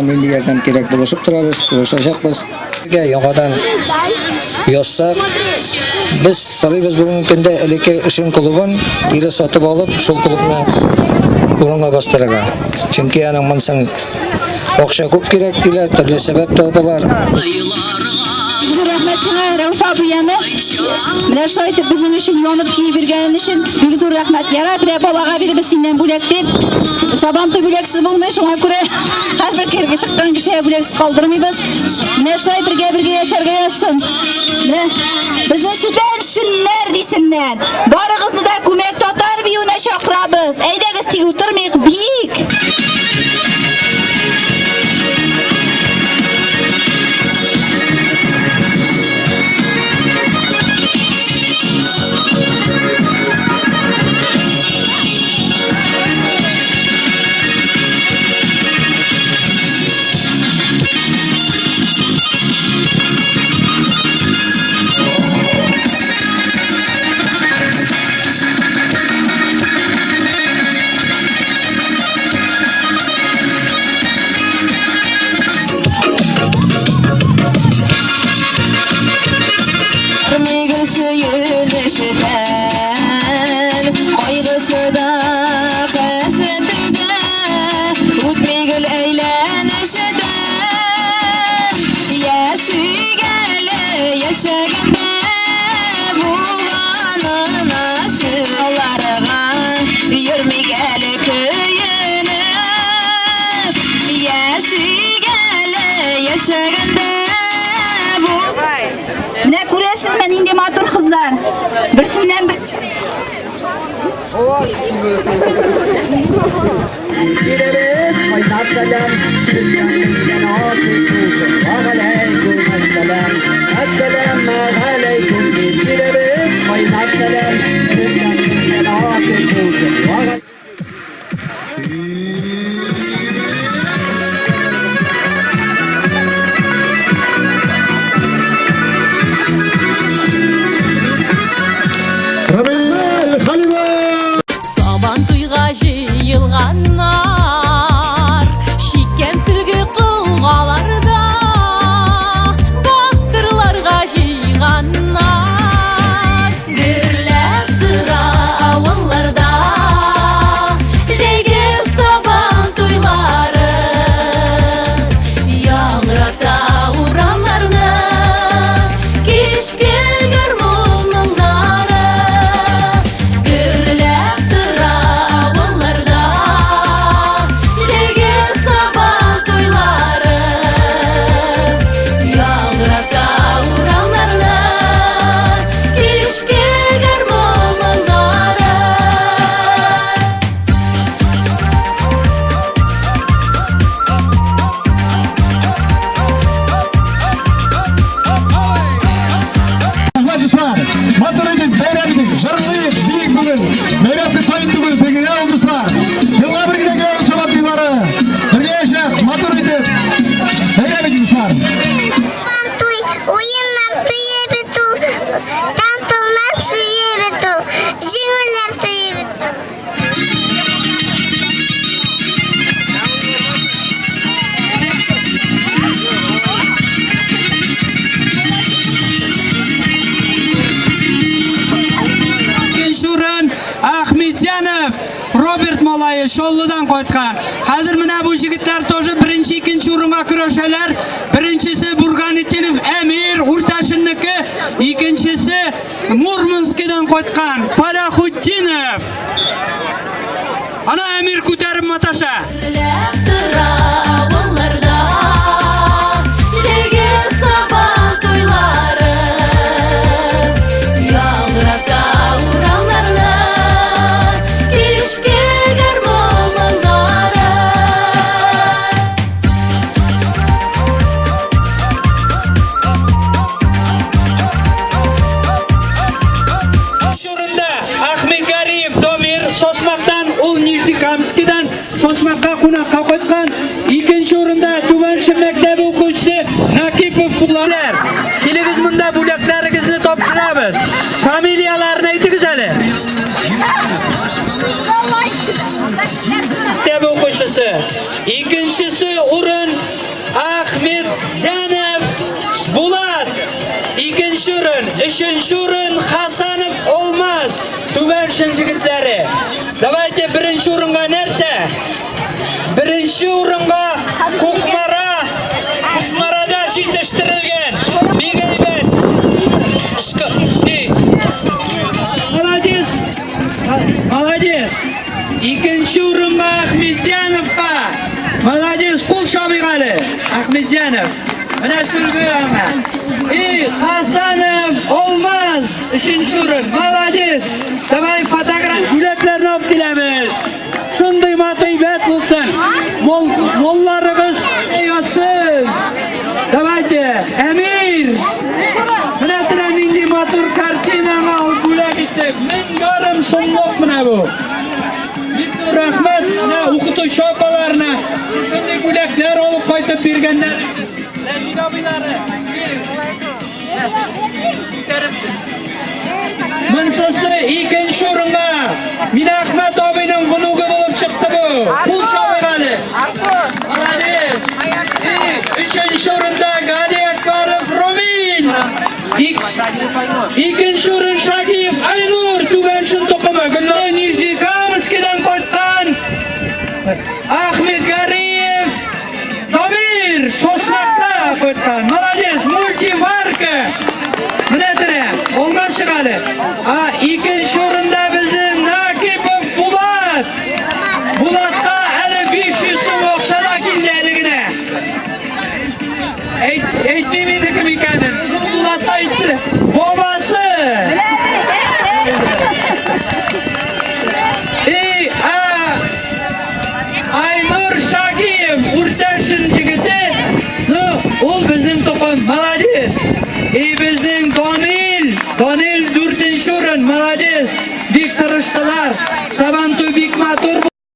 нинди ярдәм кирәк, булышып торабыз, булышачакбыз. Яңадан язсак, без сорыйбыз бүгенге көндә элекке эшен клубын кире сатып алып, шул клубны урынга бастырырга. Чөнки аның монсын акча күп кирәк диләр, төрле сәбәп табалар. Зур рәхмәт сиңа, Рәүф абый, яме. Менә шулай итеп безнең өчен янып көеп йөргәнең өчен бик зур рәхмәт. Ярар, берәр балага бирербез синнән бүләк дип. Сабантуй бүләксез булмый, шуңа күрә һәрбер кергә чыккан кешегә бүләксез калдырмыйбыз. Менә шулай бергә-бергә яшәргә язсын. Менә безне сүтәншеннәр дисеннәр. Барыгызны да күмәк татар биюенә чакырабыз. Әйдәгез, тик утырмыйк, биик. Кайгысы да, хәсрәте дә үтми гел әйләнешедән. Яшик әле яшәгәндә булганына аларга йөрмик әле көенеп. Яшик әле яшәгәндә бу. Менә күрәсезме, нинди матур кызлар. Берсеннән бер Сабан туйга җыелганнар, чиккән сөлге колгаларда, батырларга җыйганнар. Гөрләп тора авылларда җәйге сабан туйлары, яңгырата урамнарны кичке гармун моңнары. Гөрләп тора авылларда җәйге сабан туйлары, яңгырата урамнарны кичке гармун моңнары. Дуслар, матур итеп бәйрәм итик, җырлыйк, биик бүген. Бәйрәм көн саен түгел, бер генә ул, дуслар. Елга бер генә килә ул Сабан туйлары. Бергә яшәп, матур итеп бәйрәм итик, дуслар. Туй, уеннар туе бит ул, танталар сөе бит ул, җиңүләр туе бит ул. Икенче урын Ахметзянов Роберт малае Чаллыдан кайткан. Хәзер менә бу җегетләр тоже беренче, икенче урынга көрәшәләр. Беренчесе Бурганетдинов Әмир, Урташиннеке, икенчесе Мурманскидан кайткан Фалахутдинов. Ана Әмир күтәреп маташа. Гөрләп тора авылларда җәйге сабан туйлары, яңгырата урамнарны кичке гармун моңнары. Өч урында Ахмедгариев Домир Сосмактан, ул Нижнекамскидан Сосмакка кунакка кайткан. Икенче урында Түбән Шем мәктәбе укучысы Накипов Булат. Килегез монда, бүләкләрегезне тапшырабыз. Фамилияләрен әйтегез әле. Мәктәбе укучысы. Икенчесе урын. икенче урын, өченче урын Хасанов Алмаз, Түбән Шөн егетләре. Давайте беренче урынга нәрсә? Беренче урынга Кукмара, Кукмарада җитештерелгән. Бик әйбәт. Молодец. Молодец. Икенче урынга Ахметзяновка. Молодец, кул чабыйк әле. Ахметзянов. Менә сөлге аңа. И Хасанов Алмаз өченче урын. Молодец. Давай фотограф бүләкләрне алып киләбез. Шундый матыйбәт булсын. Мол, молларыгыз язсын. Давайте, Әмир. Менә тора нинди матур картинаны алып бүләк иттек. 1500 сумлык менә бу. Бик зур рәхмәт менә укытучы апаларына шушындый бүләкләр алып кайтып биргәннәр өчен. Рәшид абыйлары. Күтәреп. Монсысы икенче урынга Минәхмәт абыйның внугы булып чыкты бу. Кул чабыйк әле. Молодец. И, өченче урында Гали Акбаров Румин. Ик, икенче урын Шагиев Айнур Түбән Шөн токымы. Гөлнар Нижнекамскидан кайткан Ахмед Гариев Дамир Сосмакта кайткан. Молодец, мультиварка. Менә терә, алга чык әле. А, икенче урында безнең Накипов Булат. Булатка әле 500 сум акча да килде әле генә. Әйт, әйтмим инде кем икәнен. Булат әйтте. Бабасы. И, а, Айнур Шагиев, Урташин егете, ну, ул безнең токым, молодец. И безнең Данил, Данил дүртенче урын, молодец. Бик тырыштылар. Сабантуй бик матур.